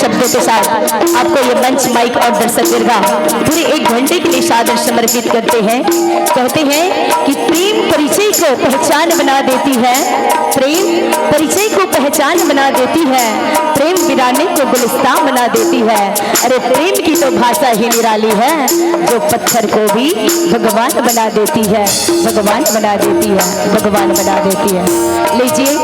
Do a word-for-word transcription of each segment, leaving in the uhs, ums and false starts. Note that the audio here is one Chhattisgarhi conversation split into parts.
शब्दों के साथ आपको ये मंच, माइक और दर्शक दीर्घा पूरे एक घंटे के लिए सादर समर्पित करते हैं। कहते हैं कि प्रेम परिचय को पहचान बना देती है, प्रेम परिचय को पहचान बना देती है, प्रेम वीराने को गुलिस्तान बना देती है। अरे, प्रेम की तो भाषा ही निराली है, जो पत्थर को भी भगवान बना देती है, भगवान बना देती है, भगवान बना देती है। लीजिए।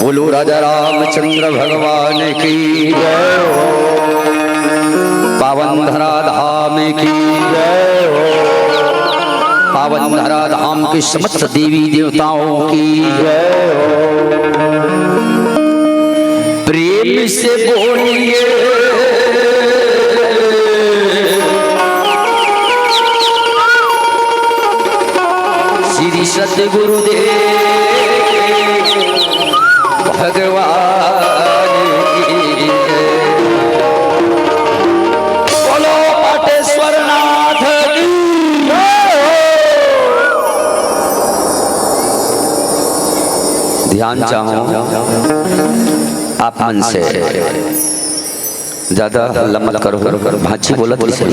बोलो राजा रामचंद्र भगवान की जय हो, पावन धरा धाम की जय हो, पावन धरा धाम के समस्त देवी देवताओं की जय हो। प्रेम से बोलिए श्री सतगुरुदेव भगवान की जय। बोलो पाटेश्वर नाथ की जय हो। ध्यान चाहूं आप मन से, ज्यादा हल्ला मत करो, भांची बोलत रहिस हे।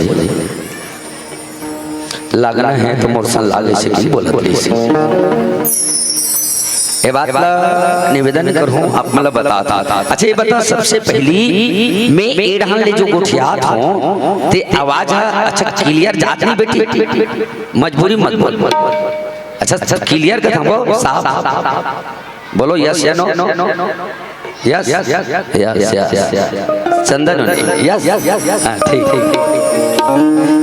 लागना हे त मोर संग लागे से नहीं बोलत रहिस हे। ए बात ला निवेदन करहूं, आप मन ला बतात। अच्छा, ये बता, सबसे पहली मैं ए डहन ले जो गोठियात हंव, ते आवाज ह अच्छा clear जात नहीं बेटी? मजबूरी मत बोल। अच्छा, अच्छा, clear कथंव साफ। बोलो yes या no? Yes, yes, yes, yes। चंदन ने yes। हाँ, ठीक, ठीक।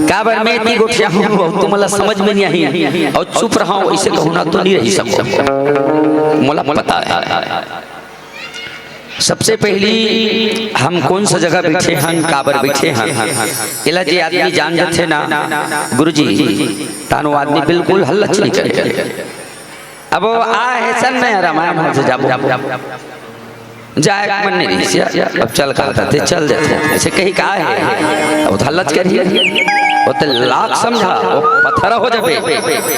काबर मैं इतनी गोठियाहूं, तुमन ला समझ में नहीं आही अउ चुप रहंव, अइसे कहूं ना तो नहीं रहि सकंव। मोला पता हे। सबसे पहिली हम कोन सा जगह बइठे हन, काबर बइठे हन, एला जे आदमी जान जथे ना गुरुजी, तानो आदमी बिल्कुल हल्लच नइ करे। अब वो आ हे सन में रामायण हम से जाबो, जाए के मन नइ रहिस, अब चल कहत हे, चल देथे, अइसे कहि का हे, अब हल्लच करही, वो ते लाख समझा, वो पत्थर हो जाबे,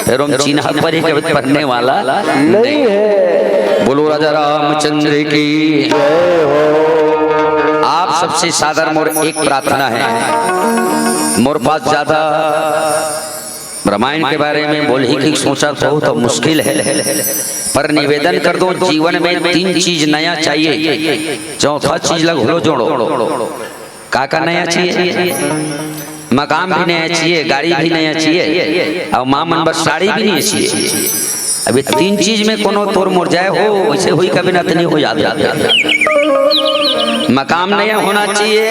फेर हम चिन्हा परी के पढ़ने वाला नइ हे। बोलो राजा रामचंद्र की जय हो। आप सबसे सादर मोर एक प्रार्थना हे, मोर पास ज्यादा रामायण के बारे में बोलही कि सोचत हों त मुश्किल हे, पर निवेदन कर दों, जीवन में तीन चीज नया चाहिए, चौथा चीज ला घलो जोड़ो। का का नया चाहिए? मकान भी नया चाहिए, गाड़ी भी नया चाहिए, अउ माँ मन बर साड़ी भी नया चाहिए। अब ये तीन चीज में कोनो तोर मोर जाए हो, वइसे होही कभी ना, तनी हो याद रखे। मकान नया होना चाहिए,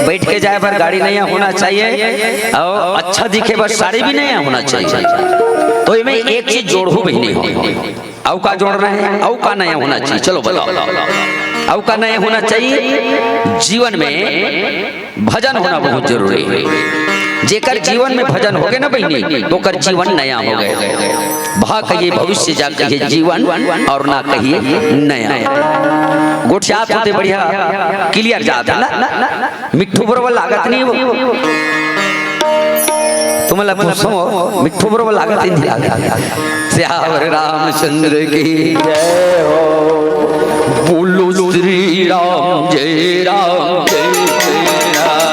बइठ के जाए बर गाड़ी नया होना चाहिए, अउ अच्छा दिखे बर साड़ी भी नया होना चाहिए। तो एमे एक चीज जोड़हू बहिनी हो। अउ का जोड़ना हे? अउ का नया होना चाहिए? चलो बताओ। अउ का नया होना चाहिए? जीवन में भजन होना बहुत जरूरी हे। जेकर जीवन में भजन होगे ना बहिनी, ओकर जीवन नया होगे। भा कहिए भविष्य, जा कहिए जीवन, अउ ना कहिए नया। गोठियात होते बढ़िया clear जात हे ना, ना, ना, ना। मिट्ठू बरोबर लागत नइ हे वो। तुमन ला पूछहूं, मिट्ठू बरोबर लागत हे, नइ लागत? सियावर रामचंद्र की जय हो। बोलो श्री राम जय राम जय जय राम।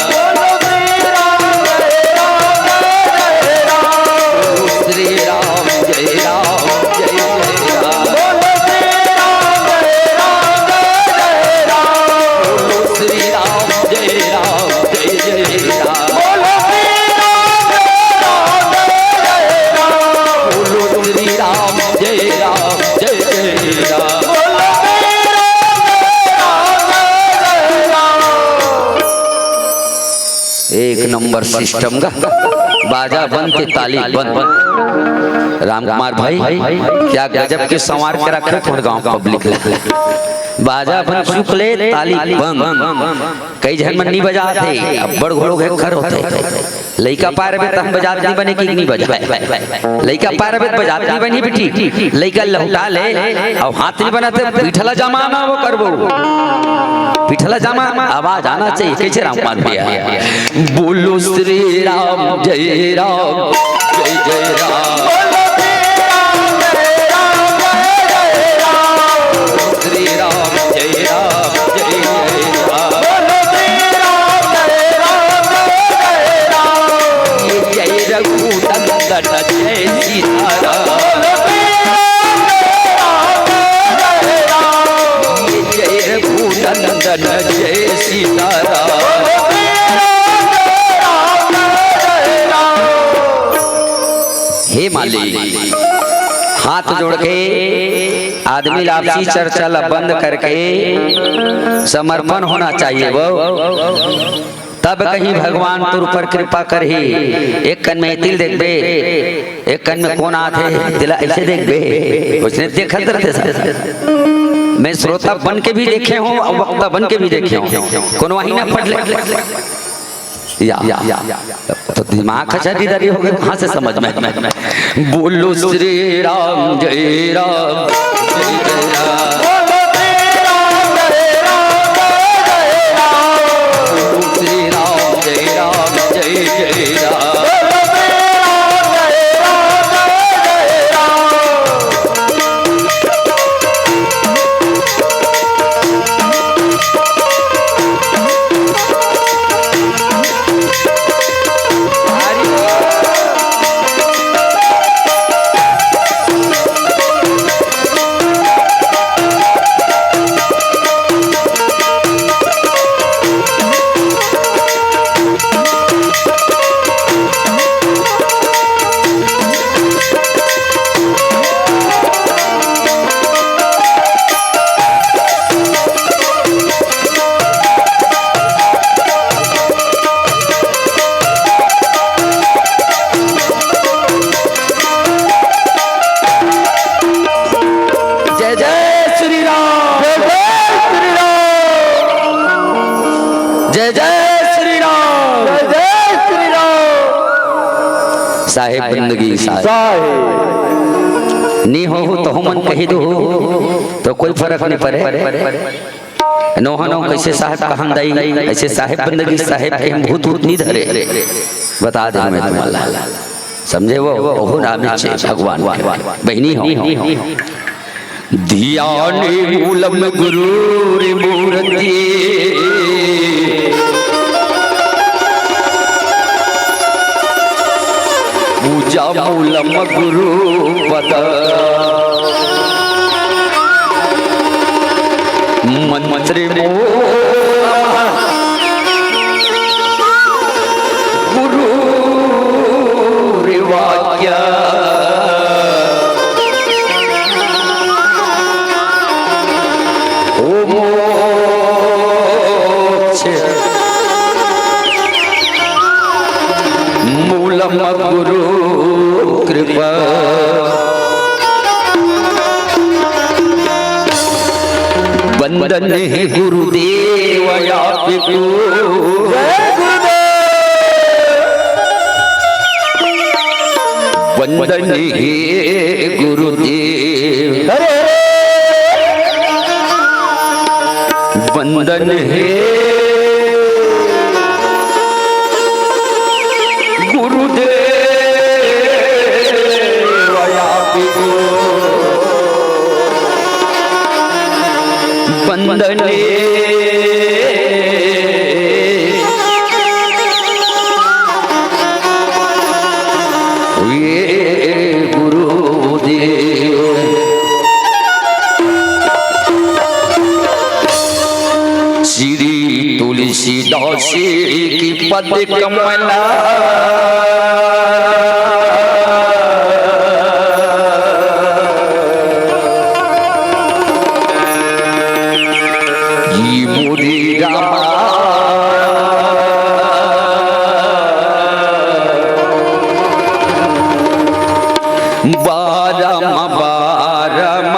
श्री राम जय राम जय जय राम। श्री राम जय राम जय जय राम। बोलो श्री राम जय राम जय जय राम। बोलो श्री राम जय राम जय जय राम। बोलो श्री राम जय राम जय जय राम। एक नंबर system गा। बाजा बंद ते ताली बंद। रामकुमार भाई, क्या गजब के संवार के रखे तोर गांव public ला। बाजा अपन चुक ले, ताली बंद। कई झन मन नइ बजात हे, अब्बड़ घलो घेखर होथे। लइका पाय रबे त हम बजात नइ बने कि नइ बजाए। लइका पाय रबे त बजात नइ बने बेटी। लइका लहुटा ले, अउ हाथ नइ बनत हे, पीठला जमा ना वो करबो। पीठला जमा, आवाज आना चाहिए। कइसे रामकुमार भैया? बोलो श्री राम जय राम जय जय राम। श्री राम जय राम जय जय राम। जय रघुनंदन जय सीताराम। जय रघुनंदन जय सीताराम। हे मालिक, हाथ जोड़ के आदमी ला आपसी चर्चा ला बंद करके समर्पण होना चाहिए वो। तब कहीं भगवान तोर ऊपर कृपा करही। एक कन में तिल देखबे, एक कन में कोन आथे, तिला अइसे देखबे, ओइसने देखत रथे सब। मैं श्रोता बन के भी देखे हों अउ वक्ता बन के भी देखे हों, कोनो वही ना पढ़ ले। या, या, या। तो दिमाग कचहरीदारी हो गई, कहाँ से समझ में? बोलो श्री राम जय राम जय जय राम। श्री राम जय राम जय जय राम। साहेब बंदगी साहेब। साहेब। नी हो तो हमन कहि दो, तो कोई फरक नहीं परे। नोहा नोहा कइसे साहेब कहन दाई, अइसे साहेब बंदगी साहेब के हम भूत भूत नहीं धरे। बता दे मैं तुम्हारा, समझे वो, ओहू नाम छे भगवान के। बहिनी हो। ध्यान मूलम गुरुर्मूर्ति, पूजा मूलम गुरुपद। मंत्र मूलम गुरुर्वाक्य। ओ मोक्ष मूलम गुरु कृपा। वंदन हे गुरुदेव आपको। जय गुरुदेव। वंदन हे गुरुदेव। हरे हरे। वंदन हे गुरुदेव आपको। वंदन हे गुरुदेव। श्री तुलसीदास की पद कमला। जी मोरे रामा। बारम बारम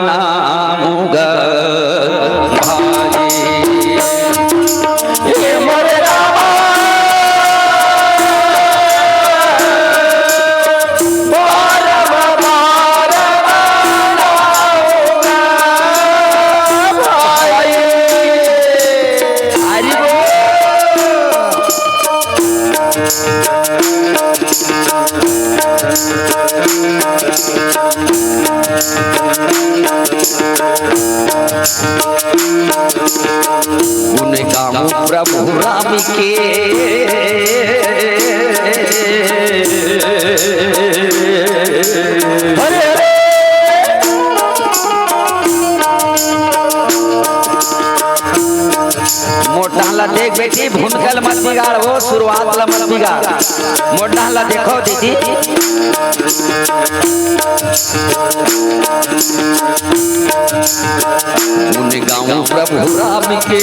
नाम ग भाई। हे मोरे रामा। बारम बारम नाम ग भाई। हरि बोल। गुण गाऊं प्रभु राम के। हरे हरे। मोर डाहन ला देख बेटी, भूमिका ल मत बिगाड़, वो शुरुआत ल मत बिगाड़। मोर डाहन ला देखो दीदी। गुण गाऊं प्रभु राम के।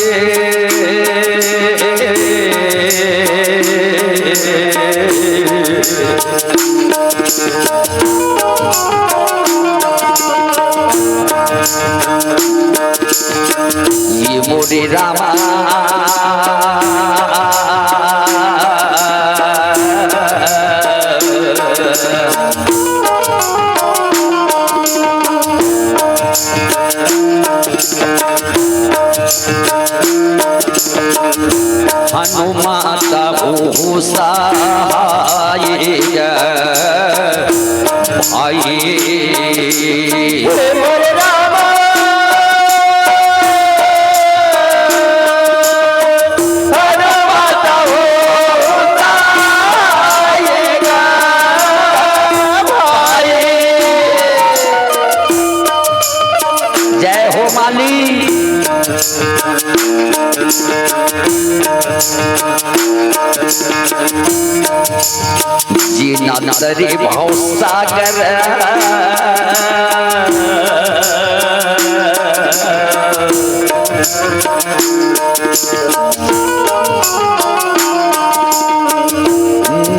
ये मोरे रामा। हनुमत बहु सहाय भाई। हे मोरे रामा। हनुमत बहु सहाय भाई। जय हो माली। जीना तरे भव सागर।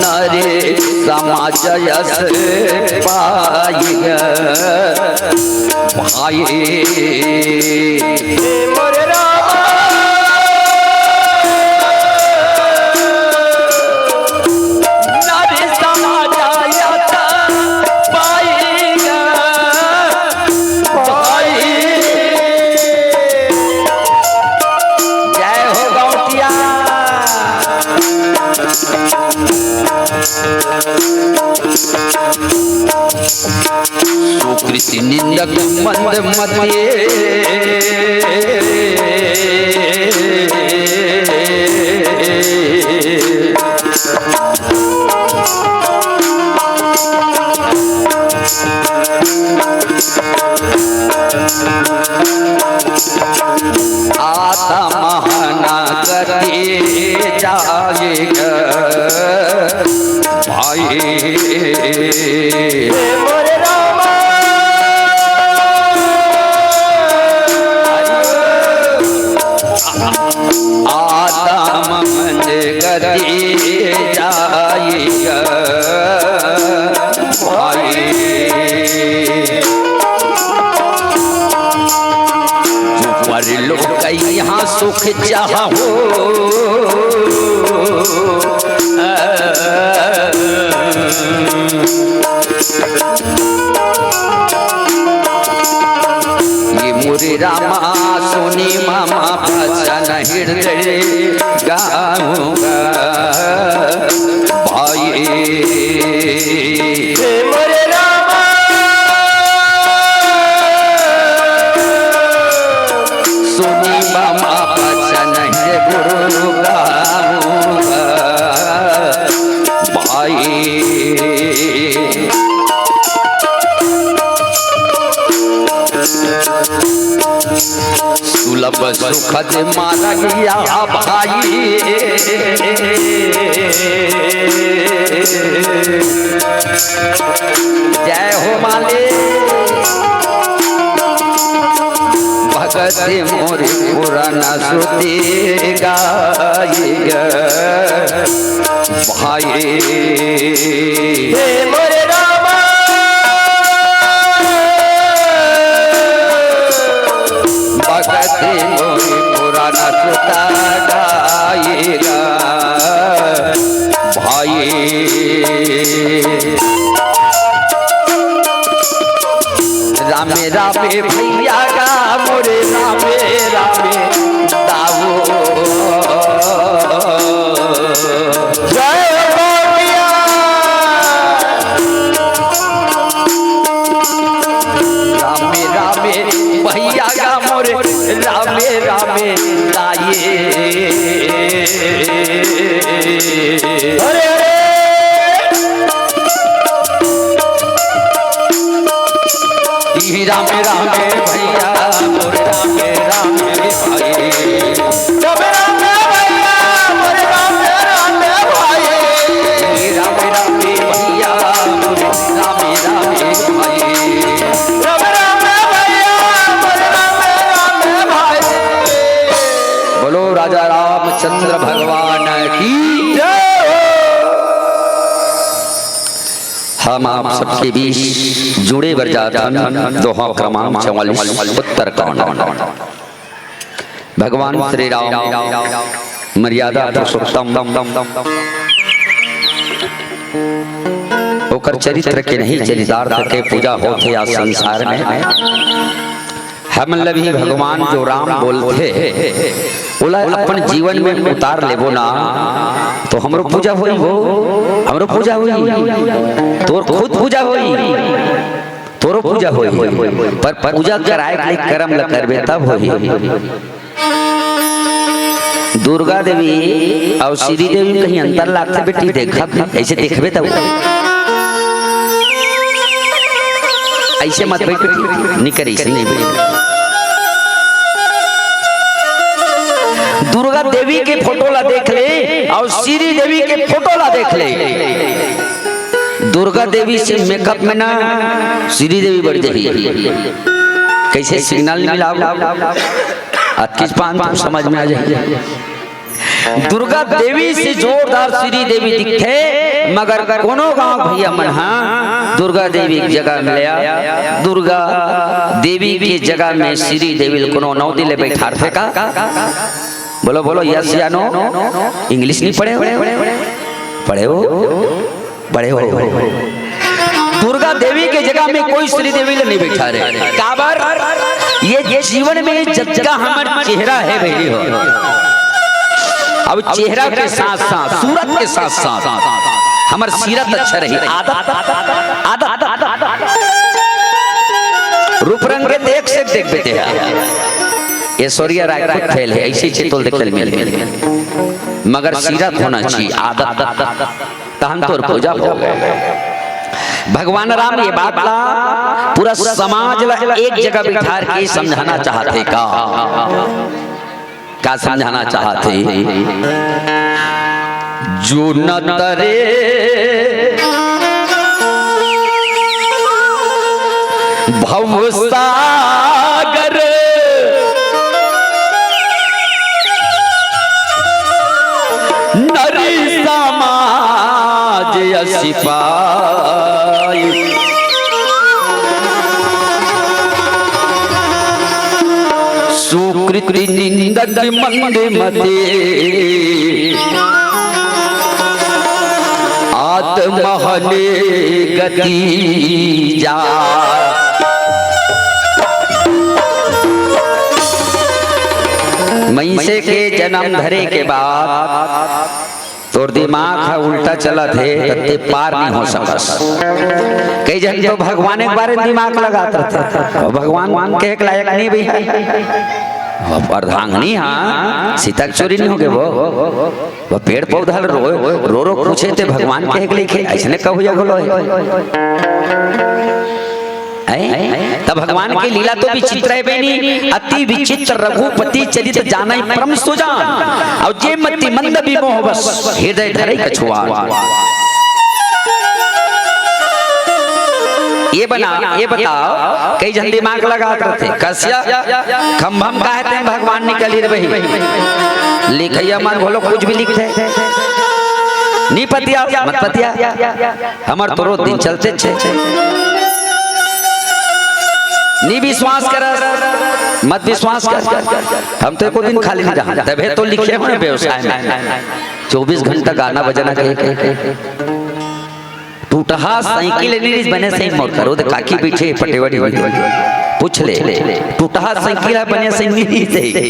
नर समाज यस पाई भाई। हे मोरे रामा। नर समाज निंदक मंद मति। आत्मा न गति जाय ग भाई। हे मोरे रामा। आत्मा न गति जाय ग भाई। जो परलोक यहाँ सुख चाहो। ये मोरे रामा सुनी मम बचन हृदय गाऊंगा भाई। हे मोरे रामा। सुनी मम बचन हे गुरु गाऊंगा भाई। सुलभ सुखद मारगिया भाई। जय हो मालिक। भगत मोरी पुराण श्रुति गाई ग भाई। हे मोरे रामा। भगत मोरी पुराण श्रुति गाई ग भाई। रामे रामे भैया गा मोरे रामे रामे दाऊ। जय हो भैया। रामे रामे भैया गा मोरे रामे रामे दाई। अरे अरे। ई रामे रामे भैया मोरे रामे रामे भाई। रामे रामे भैया मोरे रामे रामे भाई। ई रामे रामे भैया मोरे रामे रामे भाई। रामे रामे भैया मोरे रामे रामे भाई। बोलो राजा रामचंद्र भगवान की जय हो। हम आप सबके बीच जुड़े बर जात हन दोहा क्रमांक चौवालीस उत्तरकांड। भगवान श्री राम मर्यादा पुरुषोत्तम, ओकर चरित्र के नहीं चरितार्थ के पूजा होत हे आज संसार में। हमन ल भी भगवान जो राम बोलथे, ओला अपन जीवन में उतार लेबो ना, तो हमरो पूजा होही हो, हमरो पूजा होही, तोर खुद पूजा होही, तोरो पूजा होही, पर पूजा कराए के लिए करम ल करबे तब होही। दुर्गा देवी अउ श्री देवी में कहीं अंतर लागथे बेटी, देखा, ऐसे देखबे तब। ऐसे मत बैठ बेटी, नहीं करे, ऐसे नहीं बैठ। दुर्गा देवी के फोटो ला देख ले अउ श्री देवी के फोटो ला देख ले। दुर्गा देवी से मेकअप में ना श्री देवी बढ़ जाही। कैसे सिग्नल मिलाओ? अतकिच पान तो समझ में आ जाही। दुर्गा देवी से जोरदार श्री देवी दिखथे, मगर कोनो गांव भैया मन हा दुर्गा देवी के जगह में ले आ, दुर्गा देवी के जगह में श्री देवी ल कोनो नौदी ले बैठारथे का? बोलो, बोलो, yes या no? इंग्लिश नहीं पढ़े हो? पढ़े हो? बड़े हो। दुर्गा देवी के जगह में कोई श्री देवी ल नहीं बैठारे। काबर? ये जीवन में जतका हमर चेहरा हे बहिनी हो, अब चेहरा के साथ साथ, सूरत के साथ साथ हमर सीरत अच्छा रही। आदत, आदत, आदत, आदत। रूप रंग के देख से देख बेटे है। ऐश्वर्या राय खुद फेल है, ऐसे चितुल देख मिल मिल। मगर सीरत होना चाहिए, आदत। तहन तोर पूजा हो गए। भगवान राम ये बात ला पूरा समाज ला एक जगह बिठार के समझाना चाहते का? का समझाना चाहते? जो न तरे भव सागर, नर समाज अस पाई। सुकृति निंदक मंद मते, आत्महने गति जा। मइसे के जन्म धरे के बाद तोर दिमाग ह उल्टा चलत हे, त ते पार नहीं हो सकस। कई झन तो भगवान के बारे में दिमाग लगात रहते, अउ भगवान कहे के लायक नहीं भैया। अब अर्धांगिनी हा, सीता के चोरी नहीं हो गए वो, वो पेड़ पौधा ल रो रो रो पूछे ते भगवान कहे के लिखे, ऐसने कहू या बोलो है। हैं? तब भगवान की लीला तो विचित्र है बहनी, अति विचित्र रघुपति चरित जानइ परम सुजान। अउ जे मति मंद विमोह बस, हृदय धरइ कछुआन। ये बना, ये बताओ, कई झन दिमाग लगात रहते, कस्या खम्भम काहे ते भगवान निकली रे बही। लिखइया मन बोलो कुछ भी लिखते, नी पतिया मत पतिया। हमर तो रोज दिन चलते छे। नी विश्वास कर, मत विश्वास कर। हम तो एको दिन खाली नहीं रहा, तबे तो लिखे हुए व्यवसाय में चौबीस घंटा गाना बजाना कहीं कहीं कहीं। टूटहा साइकिल नहीं रिस बने सही मोर करो, तो काकी पीछे पटेवाड़ी हुई। पूछ ले, टूटहा साइकिल है बने सही नहीं सही।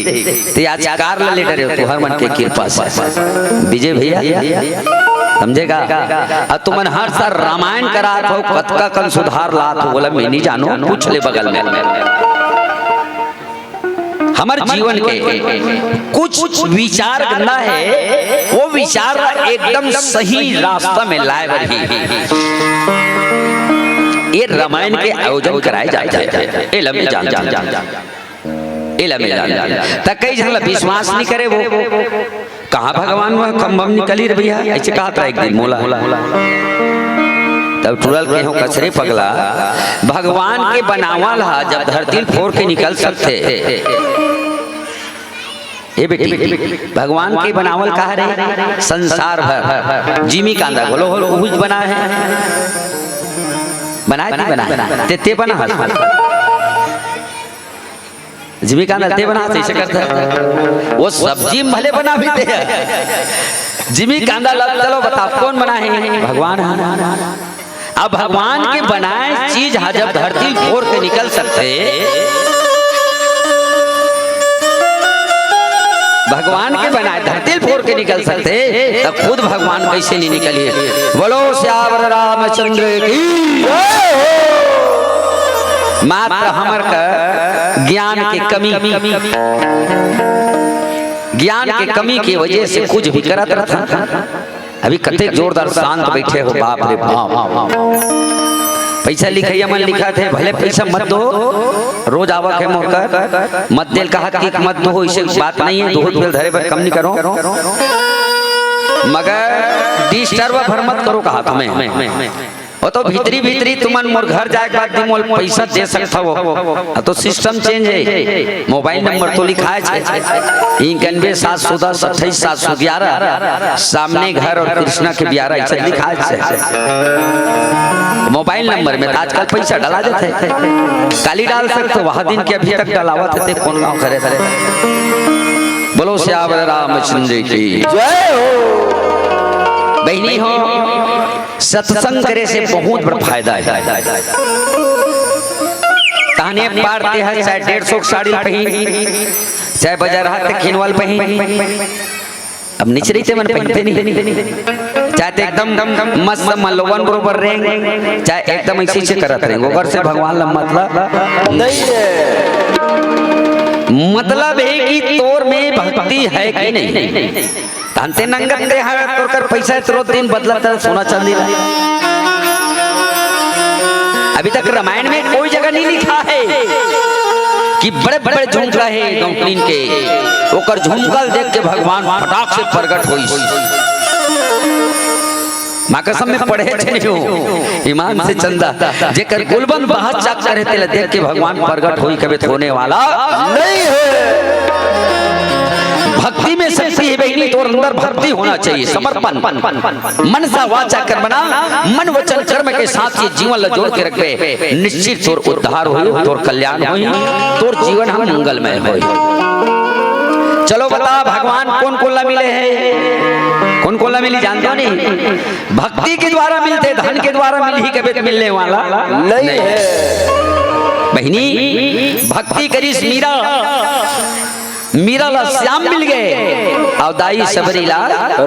ते आज कार ला ले डरे हो, तुहर मन के कृपा से। विजय भैया, समझेगा? अब तुमन हर साल रामायण करात हो, कतका कन सुधार लात हो, बोला, "मैं नहीं जानू, पूछ ले बगल में।" हमर जीवन के कुछ विचार गंदा है, वो विचार ला एकदम सही रास्ता में लाए बर ही ये रामायण के आयोजन कराए जाते हैं। ए लम्बे जान, जान, जान, जान। ए ला मिला। त कई झन ला विश्वास नहीं करे वो। कहाँ भगवान वह खम्भम निकली रे भैया, ऐसे कहा था एक दिन मोला। तब टुरल के हो कचरे पगला, भगवान के बनावल हा जब धरती ल फोर के निकल सकथे। ए बेटी, भगवान के बनावल कहा रे? संसार भर। जिमी कांदा घलो हो उहुज बना है। बनाए थे, बनाए। ते, ते बना हस। जिमी कांदा ते बना, ऐसे करता है। वो सब्जी भले बना भी दे। जिमी कांदा लग, चलो बता, कौन बना है? भगवान है। अब भगवान के बनाए चीज हा जब धरती फोर के निकल सकथे, भगवान के बनाए धरती फोर के निकल सकथे, त खुद भगवान कैसे नहीं निकली? बोलो सियावर रामचंद्र की जय हो। मात्र हमर का ज्ञान के कमी, ज्ञान के कमी की वजह से कुछ भी करत रहता। अभी कतेक जोरदार शांत बैठे हो, बाप रे बाप। पैसा लिखइया मन लिखत हे, भले पैसा मत दो, रोज आवक है मोर कर, मत देल कहा कि मत दो, ऐसे बात नहीं है, दो बेल धरे बर कम नहीं करो, मगर disturb भर मत करो कहा तुम्हें। वो तो भीतरी भीतरी तुमन मोर घर जाए के बाद भी मोल पैसा दे सकता हो। अब तो system change है, mobile number तो लिखाए छे, इक्यानवे सात सौ दस अट्ठाईस सात सौ ग्यारह, सामने घर और कृष्णा के ब्यारा, ऐसे लिखाए छे। Mobile number में तो आजकल पैसा डाला जाता है, काली डाल सकते हो, वह दिन के अभी तक डलावत है, कौन गाँव करे करे। बोलो सियावर रामचंद्र की जय हो। बहनी हो, सत्संग करे से बहुत बड़ फायदा है। ताने पार ते ह चाहे डेढ़ सौ के साड़ी पहिन, चाहे बाजार हाथ के किनवल पहिन, अब निचरी ते मन पहिनते नहीं, चाहे ते एकदम मस्त मलोवन बरोबर रेंग, चाहे एकदम ऐसे से करत रेंग, ओकर से भगवान ला मतलब नहीं है। मतलब हे कि तोर में भक्ति हे कि नहीं। धन ते नंगत ते हे, तोर कर पैसा हे, तोर दिन बदलत हे सोना चांदी ला। अभी तक रामायण में कोई जगह नहीं लिखा हे कि बड़े-बड़े झुमका हे गौंटलीन के, ओकर झुमका ल देख के भगवान फटाक से प्रगट होइस। माँ कसम में पढ़े थे नहीं हो, ईमान से चंदा, जेकर गुलबंद बहत चाक करे तेला देख के भगवान प्रगट होई कबे होने वाला नहीं हे। भक्ति में शक्ति हे बहिनी, तोर अंदर भक्ति होना चाहिए, समर्पण। मनसा वाचा कर्मणा, मन वचन कर्म के साथ ये जीवन ला जोड़ के रखबे, निश्चित तोर उद्धार होई, तोर कल्याण होई, तोर जीवन ह मंगलमय होई। चलो बता, भगवान कोन कोन ला मिले हे, कोन कोन ला मिली, जानते हो नहीं? भक्ति के द्वारा मिलथे, धन के द्वारा मिलही कबे त मिलने वाला नहीं हे। बहिनी, भक्ति करिस मीरा, मीरा ला श्याम मिल गे, अउ दाई सबरी ला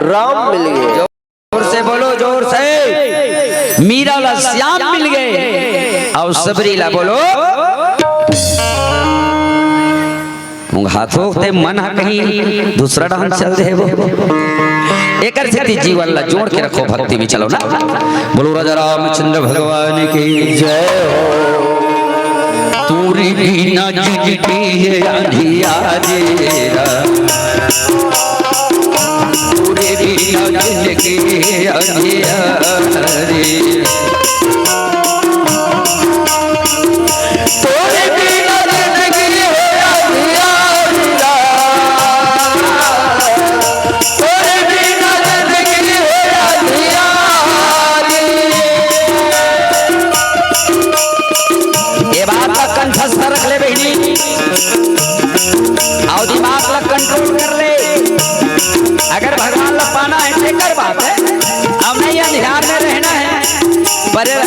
राम मिल गे। जोर से बोलो, जोर से। मीरा ला श्याम मिल गे अउ सबरी ला बोलो। उंघाथो ते मन ह कहीं दूसरा डहन चल दे वो। एकर सेती जीवन ला जोड़ के रखो भक्ति में, चलो ना। बोलो राजा रामचंद्र भगवान की जय हो। तोरे बिना जिंदगी हे अंधियारी रा। तोरे बिना जिंदगी हे अंधियारी। तोरे बिना जिंदगी हे अंधियारी रा। तोरे बिना जिंदगी हे अंधियारी। ये बात ला कंठस्थ रख ले बहिनी, अउ दिमाग ला कंट्रोल कर ले। अगर भगवान ला पाना हे, तेकर बात हे, अब नहीं अंधियार में रहना हे। परे रह,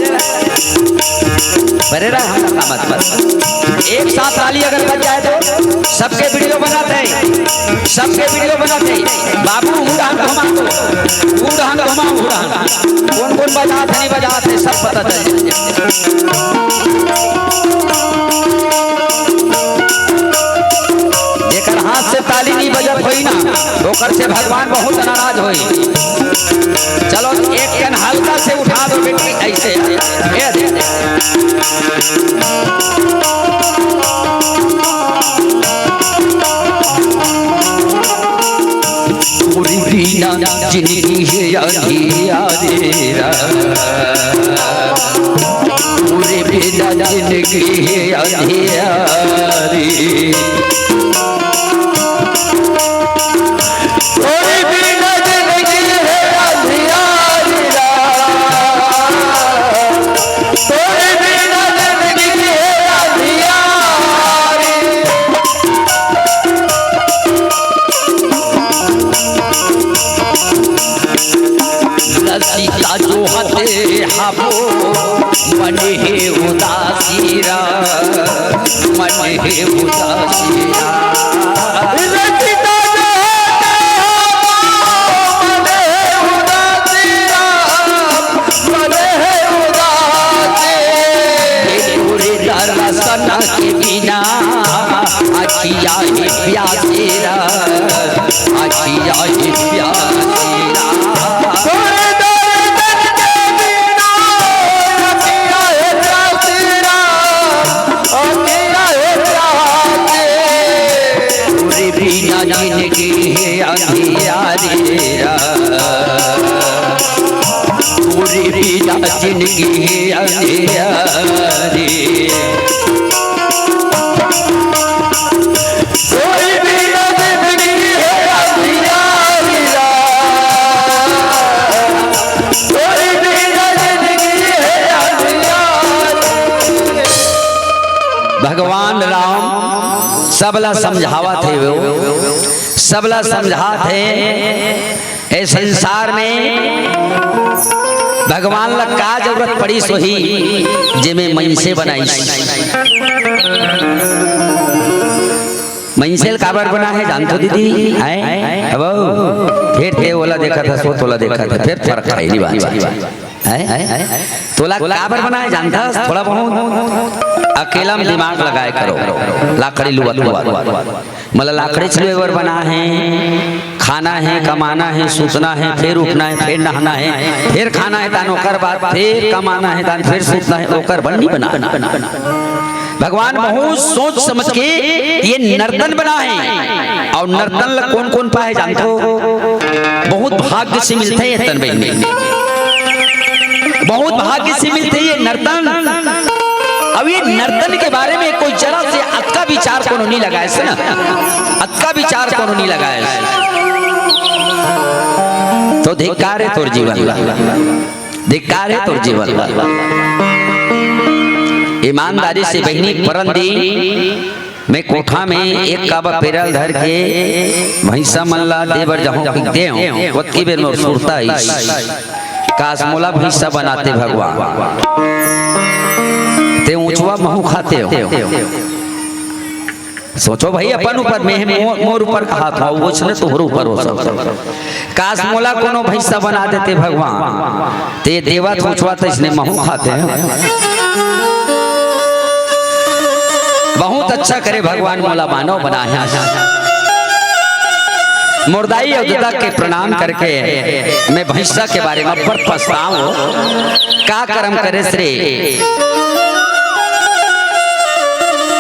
परे रह, हम का मत बस। एक साथ ताली अगर बज जाए तो सबके वीडियो बनाथे, सबके वीडियो बनाथे। बाबू, हूँ डहन घुमा दो, हूँ डहन घुमा, हूँ डहन। कोन कोन बजात हे, नहीं बजात हे, सब पता चल जाए। जेकर हाथ से ताली नहीं बजत होई ना, ओकर से भगवान बहुत नाराज होई। चलो, एक कन हल्का से उठा दो बेटी, ऐसे। ये दे। तोरे बिना जिंदगी हे अंधियारी रा। तोरे बिना जिंदगी हे अंधियारी। तोरे बिना जिंदगी हे अंधियारी रा। तोरे बिना जिंदगी हे अंधियारी। रसिका जोहत हबो, मन हे उदासी रा, मन हे उदासी रा। रसिका जोहत हबो, मन हे उदासी रा, मन हे उदासी। तोरे दरसन के बिना अखिया हे प्यासी रा, अखिया हे प्यासी रा। तोरे दरसन के बिना अखिया हे प्यासी रा, अखिया हे प्यासी। तोरे बिना जिंदगी हे अंधियारी रा। तोरे बिना जिंदगी हे अंधियारी। तोरे बिना जिंदगी हे अंधियारी रा। तोरे बिना जिंदगी हे अंधियारी। भगवान राम सबला समझावत हे, वो सबला समझात हे। ए संसार में भगवान ला का जरूरत पड़ीस होही, जेमे मनसे बनाइस। मइनसे ल काबर बना हे जानथो दीदी? हैं? अब फेर ते ओला देखत हस, वो तोला देखत हे, फेर फरक हे, नहीं बात। हैं? तोला काबर बना हे जानथस? थोड़ा बहुत अकेला में दिमाग लगाए करो। लाकड़ी लुवत लुवत, मतलब लाकड़ी छुए बर बना हे, खाना हे, कमाना हे, सुतना हे, फेर उठना हे, फेर नहाना हे, फेर खाना हे, तान ओकर बाद फेर कमाना हे, तान फेर सुतना हे, ओकर बर नहीं बना। भगवान बहुत सोच समझ के ये नर्तन बना हे। अउ नर्तन ला कोन कोन पाए जानथो? बहुत भाग्य से मिलथे ये तन बहिनी, बहुत भाग्य से मिलथे ये नर्तन। अब ये नर्तन के बारे में कोई जरा से अतका विचार कोनो नहीं लगाए से ना, अतका विचार कोनो नहीं लगाए से। तो धिक्कार हे तोर जीवन ला, धिक्कार हे तोर जीवन ला। ईमानदारी से बहिनी परन दिन में कोठा में एक काबा पेरा ल धर के भइसा मन ला दे बर जाहूं कि देव, ओतकी बेर मोर सुरता आइस, काश मोला भइसा बनाते भगवान। ते ऊंचवा महू खाते हो। सोचो भाई अपन ऊपर, मैं मो-, मोर ऊपर कहा था, वो उसने तोहर ऊपर हो सकता। काश मोला कोनो भइसा बना देते भगवान, ते देवा सोचवा त इसने महू खाते हैं। बहुत अच्छा करे भगवान मोला मानव बनाया। मोर दाई अउ ददा के प्रणाम करके मैं भइसा के बारे में बड़ पछताव हो। का करम करे श्री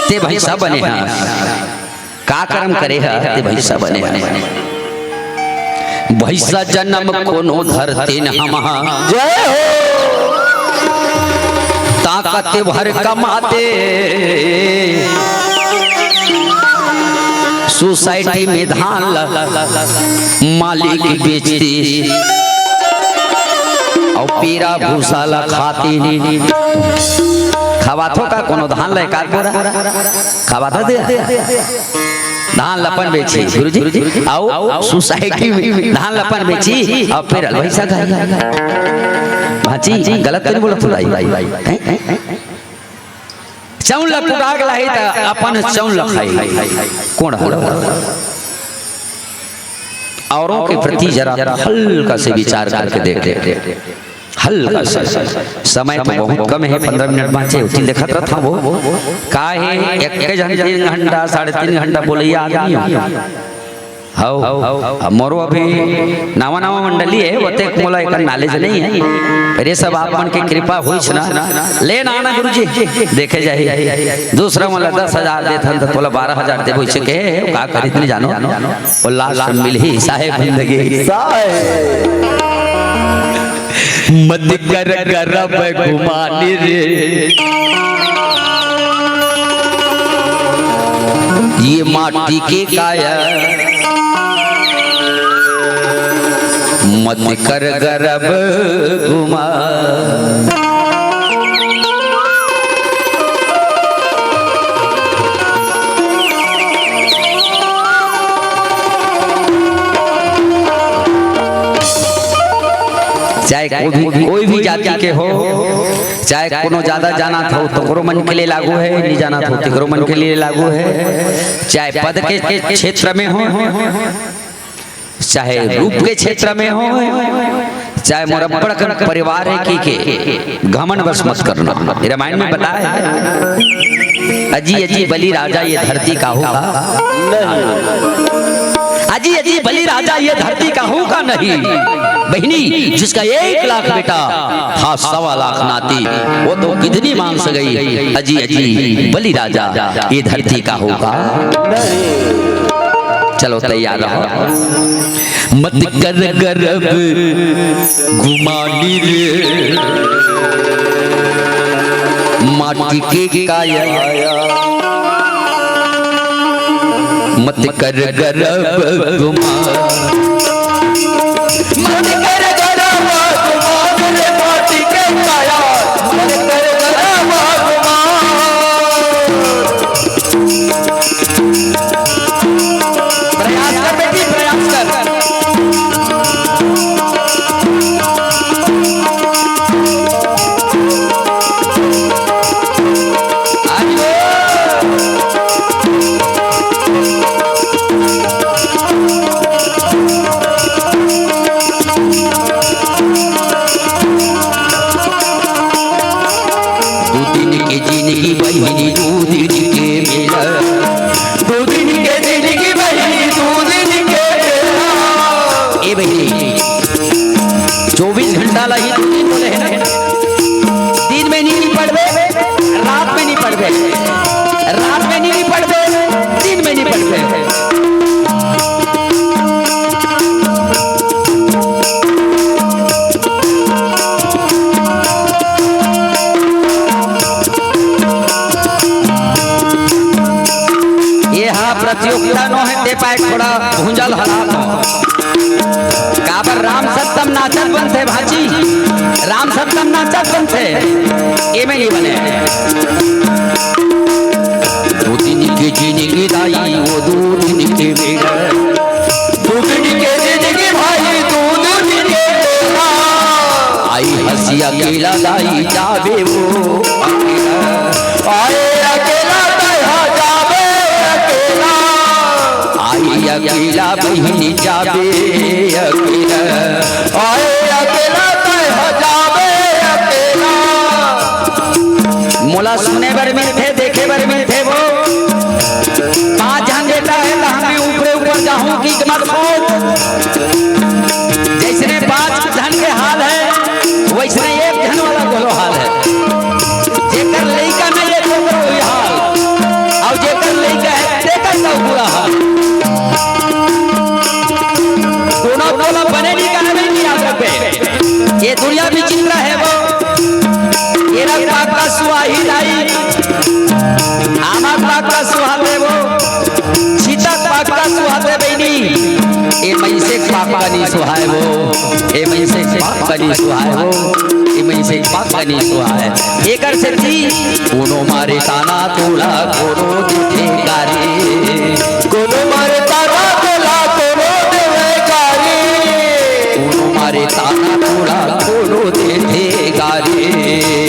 ते भइसा बने हा। का करम करे ह ते भइसा बने ह। भइसा जनम कोनो धरती न हम ह। जय हो। ताकत भर कमाते सोसाइटी में धान ल मालिक बेचती अउ पीरा भूसा ल खाती। खवाथो का कोनो धान ल एकाध बोरा? खवाथो दे। धान ल अपन बेची, गुरुजी, अउ सोसाइटी में धान ल अपन बेची, अउ फेर भइसा खाई। भांची, गलत तो नहीं बोला तू दाई? हैं? हैं? चाउर ल कुटा के लाही त अपन चाउर ल खाई। कोन हल? औरों के प्रति जरा हल्का से विचार करके देखे। हल्का सा, समय तो बहुत कम हे, पंद्रह मिनट बांचे, उतनी देखत रहत हंव। का हे, एक झन तीन घंटा, साढ़े तीन घंटा बोलइया आदमी हो। हव, अब मोरो अभी नवा नवा मंडली हे, ओतेक मोला एकर knowledge नहीं हे। अरे सब आप मन के कृपा होइस ना, ले ना आना गुरुजी, देखे जाही। दूसरा मन ला दस हजार देथन त तोला बारह हजार देबो, इसे कहे, का करिस नहीं जानो। अउ last में मिलही साहेब बंदगी। साहेब। मत कर गरब गुमानी रे, ये माटी के काया। मत कर गरब गुमान। चाहे कोई भी, कोई भी जाति के हो, चाहे कोनो ज्यादा जानत हो, तोकरो मन के लिए लागू हे, नहीं जानत हो, तेकरो मन के लिए लागू हे। चाहे पद के क्षेत्र में हो, चाहे रूप के क्षेत्र में हो, चाहे मोर अब्बड़ अकन परिवार हे कहिके घमंड बस मत करना। ये रामायण में बताए हे, अजी अजी बलि राजा ये धरती काहू का नहीं। अजी अजी बलि राजा ये धरती काहू का नहीं। बहिनी, जिसका एक लाख बेटा था सवा लाख नाती, वो तो गिदनी मांस गई। अजी अजी बलि राजा ये धरती काहू का नहीं। चलो तैयार रहो। मत कर गरब गुमानी रे, माटी के काया। मत कर गरब गुमान। मत कर गरब गुमान रे, माटी के काया। मत कर गरब गुमान। प्रयास कर बेटी, प्रयास कर। भूंजा ल हलात हंव। काबर राम सत्तम नाचत बनथे भांची, राम सत्तम नाचत बनथे, एमे नइ बने। दू दिन के जिनगी दाई, वो दू दिन के बेरा। दू दिन के जिनगी भाई, दू दिन के बेरा। आई हंसी अकेला दाई, जाबे वो अकेला। आए अकेला तैं हा जाबे अकेला। आई अकेला बहिनी जाबे अकेला। आए अकेला तैं हा जाबे अकेला। मोला सुने बर मिलथे, देखे बर मिलथे वो। पांच झन बेटा हे त हमें ऊपरे ऊपर जाहूं कि मत पूछ। जइसने पांच झन के हाल हे, वइसने एक झन वाला घलो हाल हे। जेकर लइका नइ हे, तेकर वही हाल, अउ जेकर लइका हे, तेकर तो बुरा हाल। कोनो कोनो बने नइ कहबे, नइ याद रखबे। ये दुनिया विचित्र हे वो। एरा पाक का सुहाही दाई, आमा पाक का सुहाते वो, छीता पाक का सुहाते बहिनी। ए मइनसे पाक का नइ सुहाय वो, ए मइनसे पाक का नइ सुहाय वो, ए मइनसे पाक का नइ सुहाय। एकर सेती कोनो मारे ताना तोला, कोनो देथे गारी। कोनो मारे ताना तोला, कोनो देवे गारी। कोनो मारे ताना तोला, कोनो देथे गारी।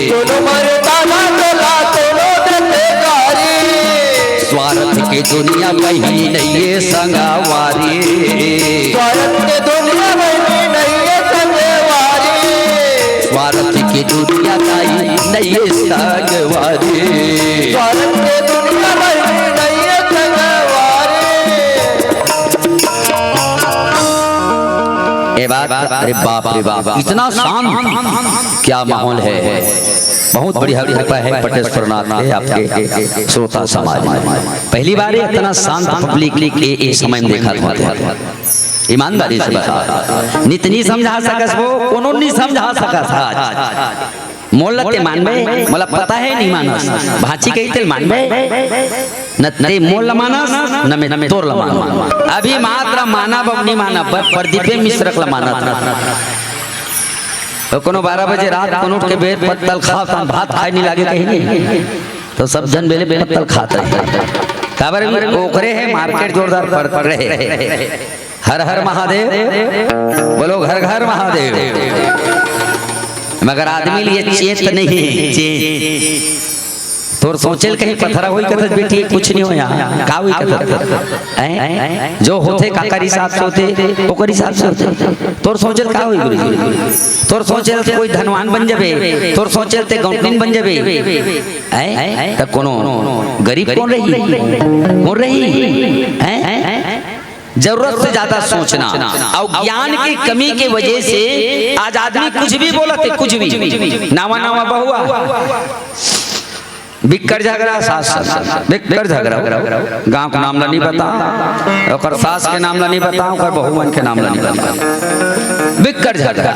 कोनो मारे ताना तोला, कोनो देथे गारी। स्वार्थ के दुनिया बहिनी नइ हे संगवारी। स्वार्थ के दुनिया बहिनी नइ हे संगवारी। स्वार्थ के दुनिया दाई नइ हे संगवारी। स्वार्थ के दुनिया बहिनी नइ हे संगवारी। ए बात, अरे बाप रे बाप, इतना शांत, क्या माहौल है। बहुत बढ़िया कृपा है पटेश्वरनाथ के आपके श्रोता समाज में। पहली बार इतना शांत पब्लिक ए, ए समय में देखा था। ईमानदारी से बता, नित नइ समझा सकस वो, कोनो नइ समझा सकस आज। मोला ते मानबे, मोला पता हे नइ मानस। भांची कही तेल मानबे, न ते मोला मानस, न मैं तोर ला मानस। अभी मात्र मानब, अब नइ मानब, ब-, प्रदीपे मिश्रक ला मानत। त कोनो बारह बजे रात कोनो उठ के बेर पत्तल खात हन, भात खाय नइ लागे कहीं नइ। त सब झन बेले पत्तल खात रहे। काबर भी ओकरे हे मार्केट जोरदार पड़, पड़ रहे। हर हर महादेव, बोलो घर घर महादेव। मगर आदमी लिए चेत नइ हे, चेत। तोर सोचे ल कहीं पथरा होही कथस बेटी, कुछ नइ होय, का होही कथस? हैं? जो होथे काकर हिसाब से होथे, ओकर हिसाब से होथे। तोर सोचे ल का होही गुरुजी? तोर सोचे ल कोई धनवान बन जाबे, तोर सोचे ल ते गौंटनिन बन जाबे। हैं? त कोनो गरीब कोन रही? कोन रही? हैं? जरूरत से ज्यादा सोचना अउ ज्ञान की कमी के वजह से आज आदमी कुछ भी बोलत हे, कुछ भी। नावा नावा बहुआ, बिक्कट झगरा, सास, बिक्कट झगरा, गांव के नाम ला नइ बतांव, ओकर सास के नाम ला नइ बतांव, ओकर बहू मन के नाम ला नइ बतांव, बिक्कट झगरा।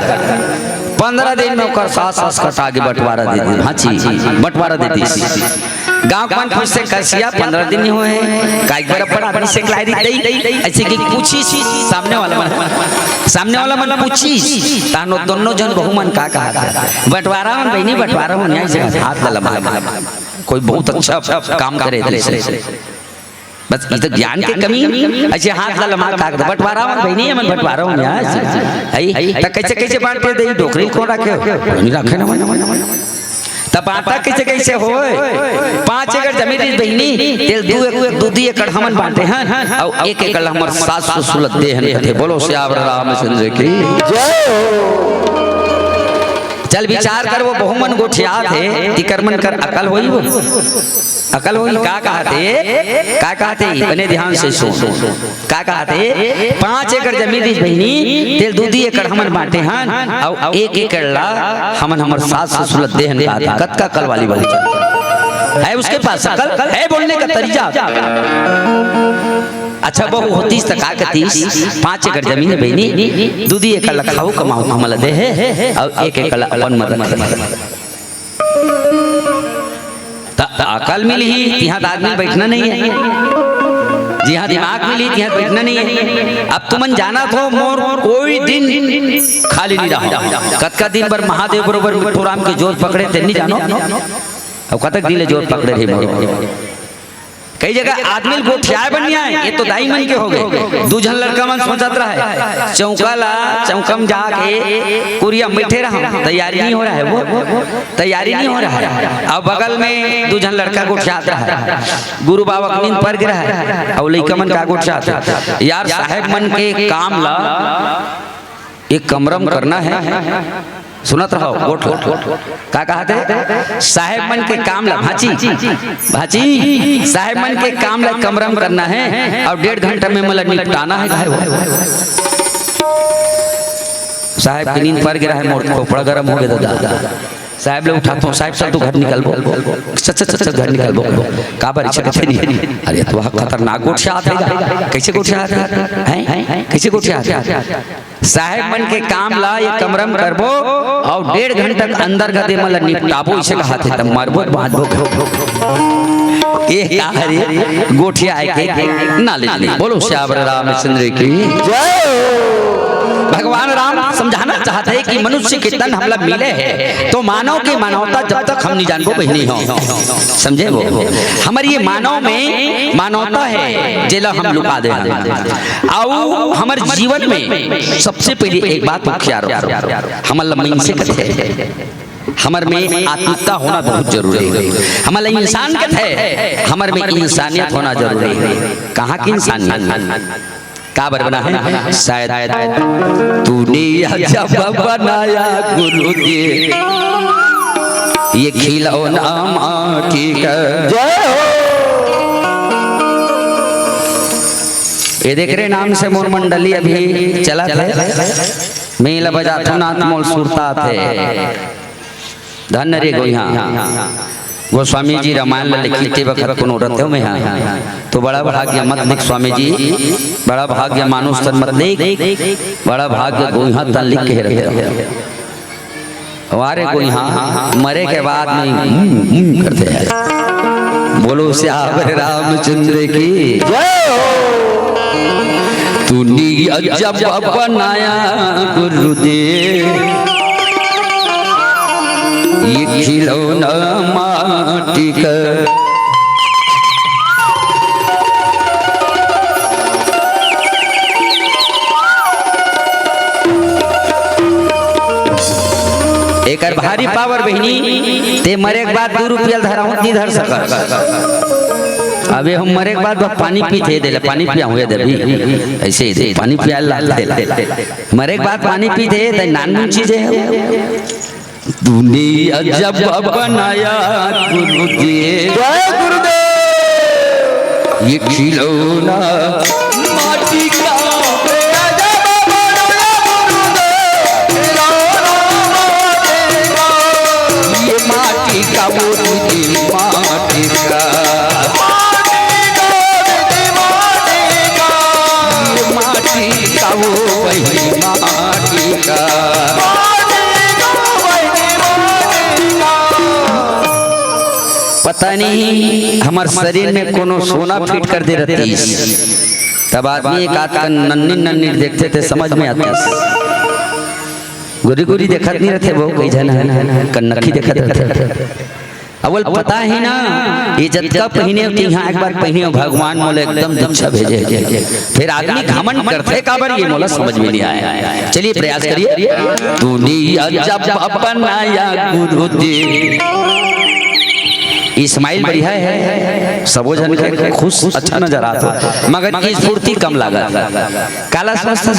पंद्रह दिन में ओकर सास, सास कटा के बंटवारा दे दी, भांची, बंटवारा दे दी। गांव के मन पूछथे, "कइसे पंद्रह दिन नइ होय हे, काहे बर अब्बड़ आदमी से कलाई रही?" अइसे कि पूछिस सामने वाला मन, सामने वाला मन पूछिस, तहां दोनों झन बहू मन का कहत हे, "बंटवारा होन बहिनी, बंटवारा होन, यहां से हाथ ला लमा।" कोई बहुत अच्छा काम करे थे। बस, ये तो ज्ञान के कमी। अइसे हाथ ला लमा के, "बंटवारा होन बहिनी, हमन बंटवारा होन यार।" अई, त कइसे, कइसे बांट के देही, डोकरी ल कोन राखे हो? नइ राखे ना मन। त बांटा कइसे, कइसे होय? पांच एकड़ जमीन रहिस बहिनी, तेल दू एक-, दू, दू एकड़ हमन बांटे हन, अउ एक एकड़ हमर सास ससुर ल दे हन कथे। बोलो सियावर रामचंद्र की जय हो। चल विचार कर, वो बहू मन गोठियात हे, तिकर मन कर अकल होही वो? अकल होही? का कहत हे? का कहत हे? बने ध्यान से सुन। का कहत हे? पांच एकड़ जमीन रहिस बहिनी, तेल दू दू एकड़ हमन बांटे हन, अउ एक एकड़ ला हमन हमर सास ससुर ला देहन कहत हे। कतका अकल वाली बहू हे, उसके पास अकल हे, बोलने का तरीका। अच्छा बहू होतिस त का कहतिस, पांच एकड़ जमीन हे बहिनी, दू दू एकड़ ला खाहू कमाहू हमन ला दे हे, अउ एक एकड़ ला अपन मन रखे। त अकल मिलही, तिहां त आदमी बइठना नइ हे। जिहाँ दिमाग मिली, तिहाँ बइठना नइ हे। अब तुमन जानत हो, मोर कोई दिन खाली नइ रहा। कतका दिन बर महादेव बरोबर मिट्ठू राम के जोर पकड़े, तेन नइ जानो। अब कतक दिन ले जोर पकड़े रही मोर। कई जगह आदमी ल गोठियाए बर नइ आए, ये तो दाई मन के होगे। दू झन लड़का मन सोचत रहय, चौका ला, चौका म जाके कुरिया म बइठे रहा, तैयारी नइ हो रहा हे वो, तैयारी नइ हो रहा हे। अब बगल में दू झन लड़का गोठियात रहय, गुरु बाबा के नींद पर गे रहय, अउ लइका मन का गोठियात हे, यार साहेब मन के काम ला एक कमरा म करना हे। सुनत रहो, गोठ ला। का कहत हे? साहेब मन के काम ला, भांची, भांची, साहेब मन के काम ला कमरा म करना हे अउ डेढ़ घंटा में मोला निपटाना हे, कहे वो। साहेब के नींद पर गे रहय, मोर खोपड़ा गरम होगे दादा। साहेब ल उठाथों, साहेब चल तू घर निकलबो, चल, चल, चल, चल, घर निकलबो। काबर इसे कथे नहीं? अरे तो वह खतरनाक गोठियात हे, कइसे गोठियात हे? हैं? कइसे गोठियात हे? साहेब मन के काम ला ये कमरा म करबो अउ डेढ़ घंटा के अंदर गदे मन ला निपटाबो, इसे कहत हे, त मरबो त बांचबो। ये का हरे गोठियाए के ना ले ले। बोलो सियावर रामचंद्र की जय। भगवान राम समझाना चाहत हे कि मनुष्य के तन हमला मिले हे, तो मानव के मानवता जब तक हम नइ जानबो, बहिनी हो, समझे वो, हमर ये मानव में मानवता हे, जेला हम लुका दे हन। अउ हमर जीवन में सबसे पहले एक बात होशियार रखो, हमर ला मइनसे कथे, हमर में आत्मिकता होना बहुत जरूरी हे। हमर ला इंसान कथे, हमर में इंसानियत होना जरूरी हे। कहाँ के इंसानियत? काबर बना हे? शायद तूने अजब बनाया गुरु जी, ये खिलौना माटी का। जय हो। ये देख रे, नाम से मोर मंडली अभी चलत हे। मैं ला बजाथों नाथ मोल सुरता थे। धन्य रे गोइहा। गोस्वामी जी रामायण ला लिखिस ते बखत कोनो रथेव में हा, तो बड़ा भाग्य मत लिख स्वामी जी, बड़ा भाग्य मानुष तन मत लिख, बड़ा भाग्य गोइहा तन लिख के रथे। वारे गोइहा मरे के बाद में हम्म, हम्म करथे। बोलो सियावर रामचंद्र की जय हो। तूने अजब बनाया गुरुदेव, ये खिलौना माटी का। एकर भारी पावर बहिनी, ते मरे के बाद दू रुपया धराहूं, नहीं धर सकत। अबे हम मरे के बाद बस पानी पीथे दे ले, पानी पिया हुए दे भी। ऐसे ही दे, पानी पिया ला दे ले। मरे के बाद पानी पीथे, ते नानमुन चीज हे। तूने अजब बनाया गुरुदेव। जय गुरुदेव। ये खिलौना माटी का। ये माटी का वो दिल माटी का। ये माटी का वो वही माटी का। पता नहीं हमर शरीर में कोनो सोना फिट कर दे रहतीस, तब आदमी एक आध कन नन्नी नन्नी देखथे ते समझ में आतीस। गोरी गोरी देखत नहीं रहथे वो, कई झन हे कनखी देखत रहथे। अवल पता हे ना, ये जतका पहिने होती, यहाँ एक बार पहिने हो, भगवान मोला एकदम दीक्षा भेजे हे। फिर आदमी घमंड करथे काबर, ये मोला समझ में नहीं आया। चलिए प्रयास करिए। तूने अजब बनाया गुरुदेव। स्माइल बढ़िया हे, सबो झन के खुश अच्छा नजर आत हे, मगर स्फूर्ति कम लागत हे। काला समझथस?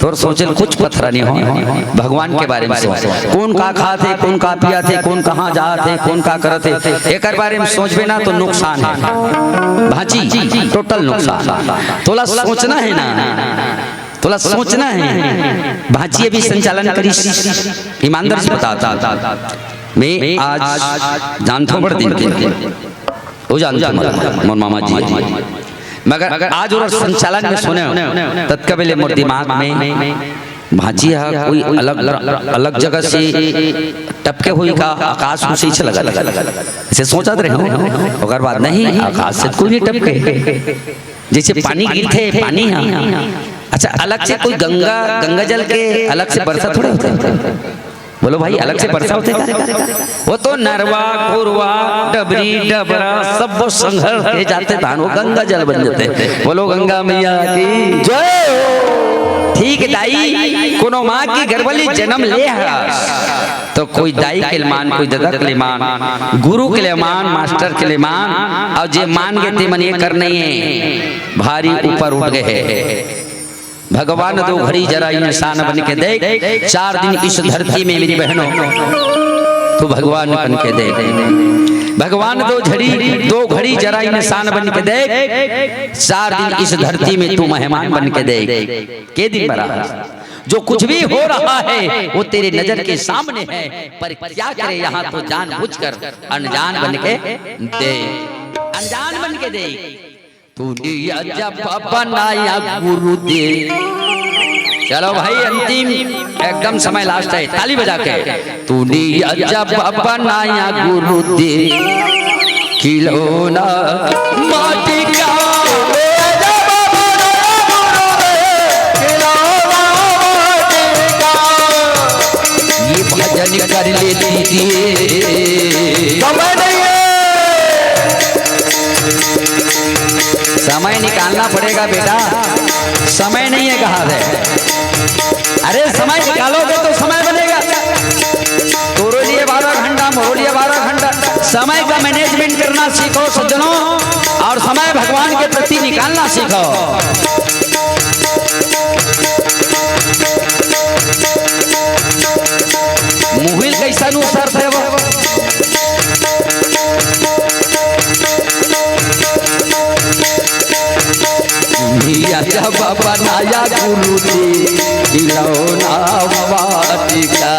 तोर सोचे ल कुछ पथरा नहीं हो, भगवान के बारे में सोच। कौन का खात हे, कौन का पियात हे, कौन कहाँ जात हे, कौन का करत हे, एकर बारे में सोचबे ना तो नुकसान हे। भांची, टोटल नुकसान। तोला सोचना हे ना, तोला सोचना हे। भांची अभी संचालन करिस, ईमानदार से बता। मैं आज जानथों बड़ दिन के, वो जानथों मोर, मोर मामा जी। मगर आज ओकर संचालन में सुने हो, ततका बेले मोर दिमाग में भांची हा कोई अलग, अलग जगह से टपके हुई का, आकाश में से ही चला गया। ऐसे सोचत रहे हो, ओकर बाद नहीं, आकाश से कोई नहीं टपके। जैसे पानी गिरथे, पानी हा। अच्छा, अलग से कोई गंगा, गंगा जल के अलग से बरसा थोड़े होथे। बोलो भाई, अलग से बरसा होथे का? वो तो नरवा, कोरवा, डबरी, डबरा, सब वो संघर के जाथे, तहान वो गंगा जल बन जाथे। बोलो गंगा मैया की जय हो। ठीक दाई, कोनो माँ की गर्भवती जन्म ले हस, तो कोई दाई के ले मान, कोई ददा के ले मान, गुरु के ले मान, मास्टर के ले मान, अउ जे मान गे ते मन ये कर नहीं है, भारी ऊपर उठ गए हैं। भगवान दो घड़ी जरा इंसान बन के देख, चार दिन इस धरती में मेरी बहनों, तू भगवान बन के देख। भगवान दो झड़ी, दो घड़ी जरा इंसान बन के देख, चार दिन इस धरती में तू मेहमान बन के देख। के दिन भरा जो कुछ भी हो रहा है, वो तेरे नजर के सामने है, पर क्या करे, यहाँ तो जानबूझकर अनजान बन के देख, अनजान बन के देख। तूने अजब बनाया गुरुदेव। चलो भाई, अंतिम, एकदम समय लास्ट है, ताली बजा के। तूने अजब बनाया गुरुदेव, खिलौना माटी का। ये भजन कर लेती थी। समय नहीं है। समय निकालना पड़ेगा बेटा, समय नहीं है कहा है। अरे समय निकालोगे तो समय बनेगा। तोरो लिए बारह घंटा, मोरो लिए बारह घंटा। समय का मैनेजमेंट करना सीखो सज्जनों, और समय भगवान के प्रति निकालना सीखो। मुहिल कैसा नु सर थे वो। भैया जब बनाया गुरु जी खिलौना माटी का।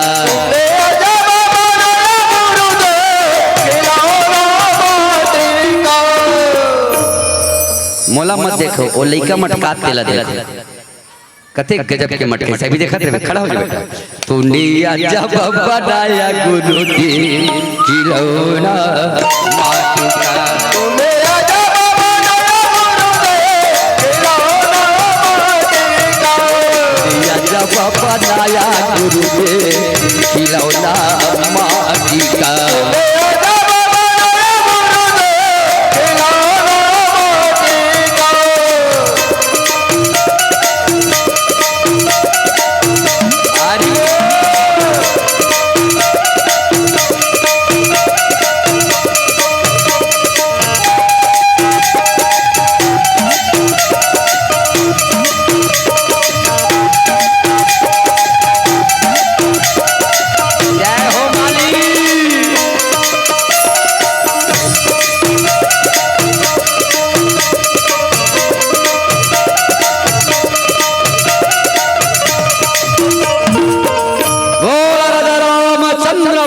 मोला मत देखो, वो लइका मटकात तेला देखो। कते गजब के मटके, सभी देखत रहे, खड़ा हो जाओ बेटा। तूने अजब बनाया गुरु जी खिलौना माटी का। तूने अजब बनाया गुरु जी खिलौना माटी का। तूने अजब बनाया गुरु जी खिलौना माटी का। जय हो मालिक। बोल राजा रामचंद्र